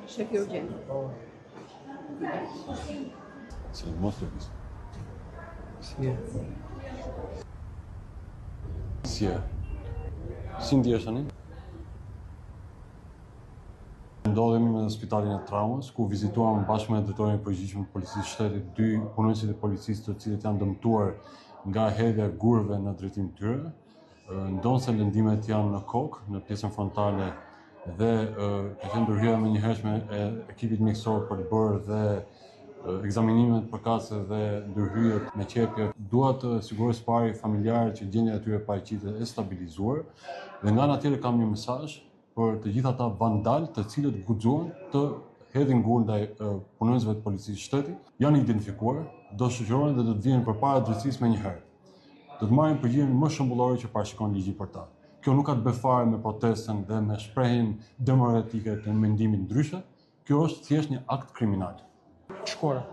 Shefi urgjent. Si, mos lëviz. Si e? Si e? Si ndihesh tani? Ndodhemi në spitalin e traumës, ku vizituam bashkë me drejtorin e përgjithshëm të policisë së shtetit dy punonjësit e policisë të cilët janë dëmtuar nga hedhja e gurëve në drejtim të tyre. Ndonëse lëndimet janë në kokë, në pjesën frontale dhe ka qenë ndërhyrja e menjëhershme e ekipit mjekësor për të bërë dhe ekzaminimet përkatëse dhe ndërhyrjet me qepje. Dua të siguroj së pari familjarët që gjendja e tyre paraqitet e stabilizuar dhe nga ana tjetër kam një mesazh për të gjithë ata vandalë të cilët guxuan të hedhin gurë ndaj punonjësve të policisë së shtetit, janë identifikuar, do shoqërohen dhe do të vihen përpara drejtësisë menjëherë. Do të marrin përgjigjen më shembullore që parashikon ligji për ta. Kjo nuk ka të bëjë fare me protestën dhe me shprehjen demokratike të mendimit ndryshe, kjo është thjesht një akt kriminal. Shkora.